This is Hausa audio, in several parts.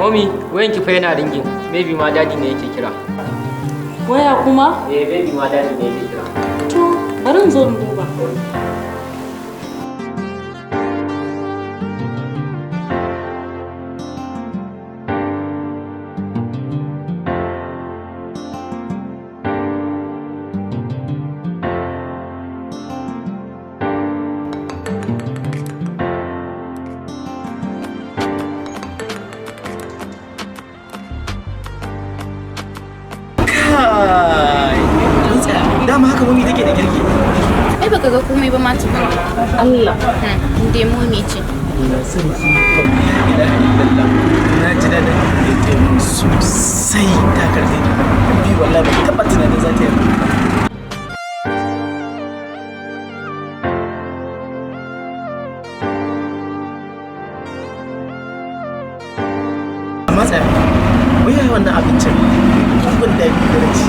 Mommy, wayanki fa yana ringing. Maybe ma daddy ne yake kira. Waya kuma? Eh, maybe ma daddy ne yake kira. To, bari in zo in duba. Kai, dama haka mummy take da girki. Ai baka ga komai ba ma tukun. Allah. Dai mummy ce. Allah sarki. La ilaha illallah. Na ji daɗin da ta yi mun sosai ta karfe ni. Bi wallahi ban taɓa tunanin za ta yi mun. Amma tsaya, wai yaya wannan abincin? Mugun daɗi da na ci.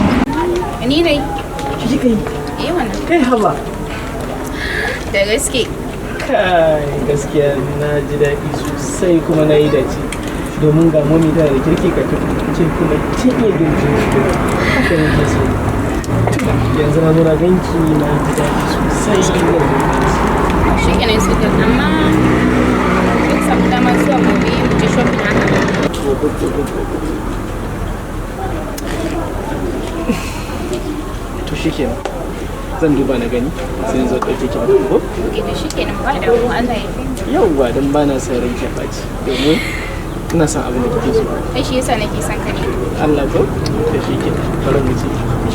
Ni dai. Ki kika yi? Eh wannan. Kai haba. Da gaske. Kai, gaskiya na ji daɗi sosai kuma na yi dace. Domin ga mummy tana da kirki ka ce kuma kin iya girki, haka nake so. To, yanzu na zo na ganki, na ji daɗi sosai. Shi kenan su kan, amma sun samu dama zuwa gobe mu je shopping haka. Gobe, gobe, gobe. To shikenan, zan duba na gani sai in zo ɗauke ki ko? Ok, to shi kenan, ba da mu, Allah ya kai mu. Yauwa, don ba na son ranki ya ɓaci, domin ina son abin da kike so. Ai shi yasa nake son ka ne. Allah ko? To shikenan, bari mu ci.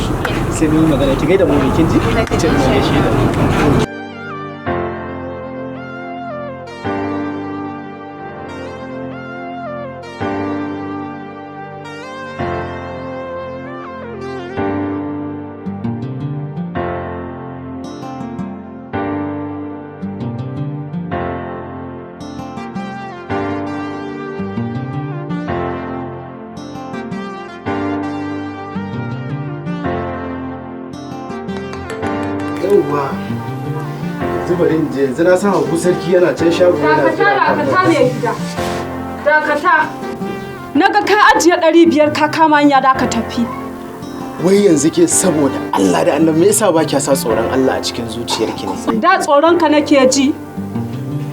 Shi kenan. Sai mun yi magana, ki gaida mu, kin ji? Za ka Ce ina gaishe. gaishe da mu. Yauwa, yanzu bari in je, yanzu na san Habu sarki yana can shago yana Dakata, jira. dakata mai gida. Dakata. Naga ka ajiye 500 ka kama hanya da ka tafi. Wai yanzu ke, saboda Allah da Annabi, me yasa ba kya sa tsoron Allah a cikin zuciyarki ne? Da tsoron ka nake ji.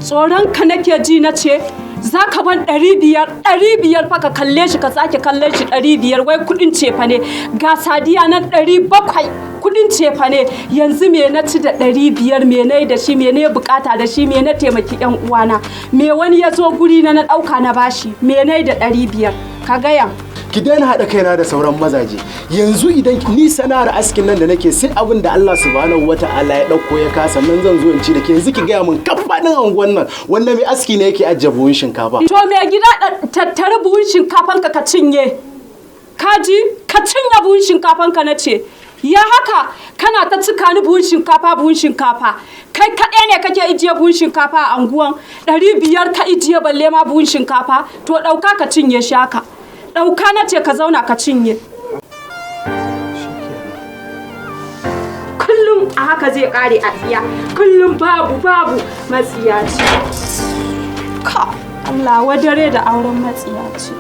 Tsoron ka nake ji na ce za ka ban 500, 500 fa, ka kalle shi ka sake kallon shi, 500 wai kuɗin cefa ne. Ga sadiya nan 700 kuɗin cefa ne. Yanzu me na ci da 500? Me na yi da shi? Me na yi bukata da shi? Me na taimaki yan uwana? Me wani ya zo guri na na ɗauka na bashi? Me na yi da 500? Ka gaya. Ki daina haɗa kaina da sauran mazaje. Yanzu idan ni sana'ar askin nan da nake, sai abin da Allah subhanahu wata'ala ya ɗauko ya kasa nan zan zo in ci da ke. Yanzu ki gaya min, kamfanin anguwan nan wanda mai aski ne yake ajiye buhun shinkafa? To mai gida, tattari buhun shinkafan ka ka cinye. Kaji, ka cinye buhun shinkafan ka na ce. Ya haka kana ta cika ni buhun shinkafa, buhun shinkafa. Kai kaɗai ne kake ijiye buhun shinkafa a anguwan? 500 ka ijiye, balle ma buhun shinkafa. To ɗauka ka cinye shi haka. Ɗauka na ce, ka zauna ka cinye. Kullum a haka zai ƙare a tsiya. Kullum babu babu, matsiyaci. Ka Allah wadare da auren matsiyaci.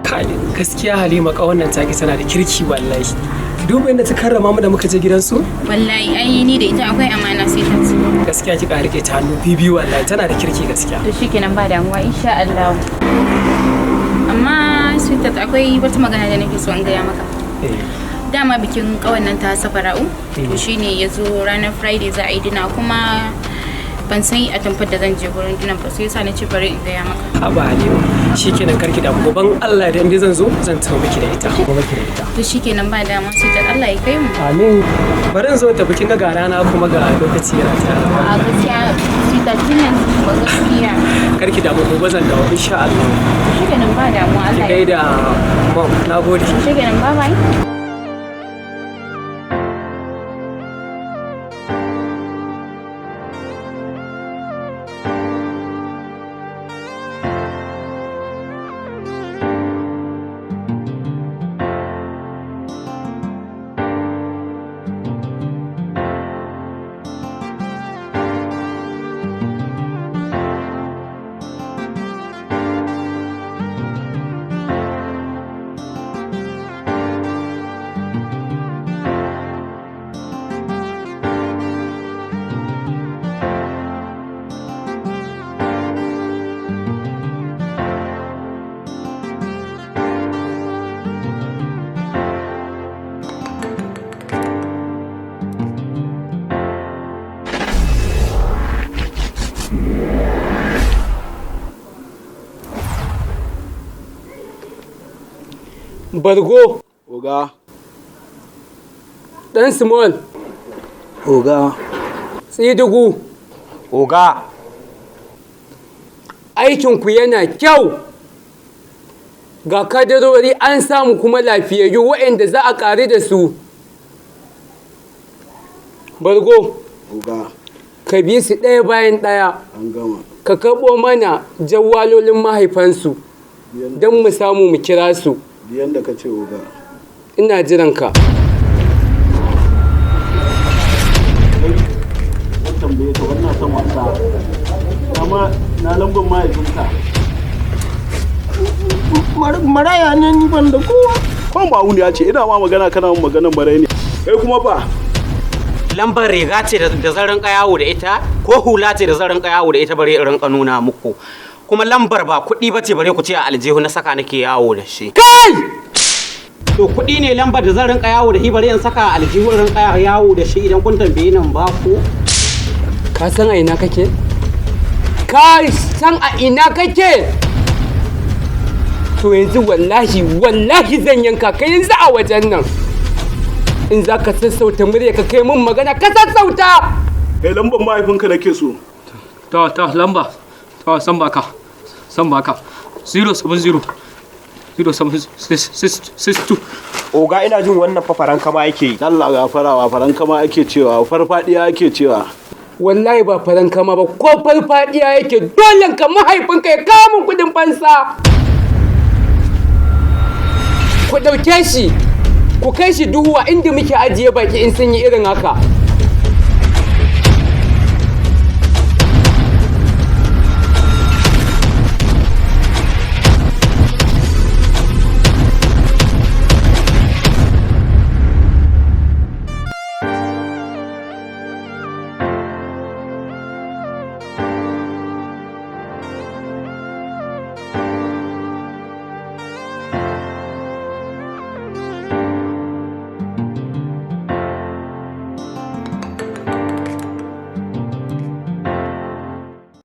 Kai, gaskiya Halima ƙawar nan taki tana da kirki wallahi. Ki duba inda ta karrama mu da muka je gidansu. Wallahi ai ni da ita akwai amana, sai ta ci. Gaskiya kika rike ta hannu bibiyu, wallahi tana da kirki gaskiya. To shikenan, ba damuwa insha Allah. Amma sweetheart, akwai wata magana da nake so in gaya maka. Dama bikin ƙawar nan ta Safara'u, to shine ya zo ranar Friday za a yi dinner, kuma Ban san atamfar da zan je gurin dinan ba, sai yasa na ce bari in gaya maka. Haba Halima, shikenan, karki da goban Allah da inda zan zo zan tawo miki da ita. Ko miki da ita. To shikenan, ba dama sai da Allah ya kai mu. Amin. Bari in zo tafi, kin ga ga rana kuma ga lokaci yana ta. A gaskiya sweetheart, tun yanzu kuma gaskiya. Karki damu, gobe zan dawo insha Allah. Shikenan, ba damuwa, Ki Allah ya. gaida mom, nagode. Shikenan, bye bye. Bargo. Oga. Dan Small. Oga. Tsidugu. Oga. Aikinku yana kyau. Ga kadarori an samu kuma lafiyayyu waɗanda za a ƙari da su. Bargo. Oga. Ka bi su ɗaya bayan ɗaya. An gama. Ka karɓo mana jawwalolin mahaifansu don mu samu mu kira su. Biyan da ka ce, oga. Ina jiran ka. Zan tambaye ka wannan son wasa. Amma na lambar mahaifinka. Maraya ne ni, ban da kowa. Kwan ba ya ce ina ma magana kana mun maganan marai ne. Kai kuma fa. Lambar riga ce da zan rinka yawo da ita, ko hula ce da zan rinka yawo da ita, bare in rinka nuna muku? Kuma lambar ba kuɗi ba ce, bare ku ce a aljihu na saka nake yawo da shi. Kai! To kuɗi ne lambar da zan rinka yawo da shi, bare in saka a aljihu in rinka yawo da shi, idan kun tambaye nan ba ku? Ka san a ina kake? Ka san a ina kake? To yanzu wallahi wallahi zan yanka ka yanzu a wajen nan. In za ka sassauta murya ka kai mun magana, ka sassauta. Kai, lambar mahaifinka nake so. Ta lamba. Ta san baka. San baka. 070 0762. Oga, ina jin wannan fa faran kama yake yi. Allah gafara, faran kama ake cewa, farfadiya ake cewa. Wallahi ba faran kama ba, ko farfadiya yake, dole ka mahaifinka ya kawo min kudin fansa. Ku ɗauke shi, ku kai shi duhuwa inda muke ajiye baki in sun yi irin haka.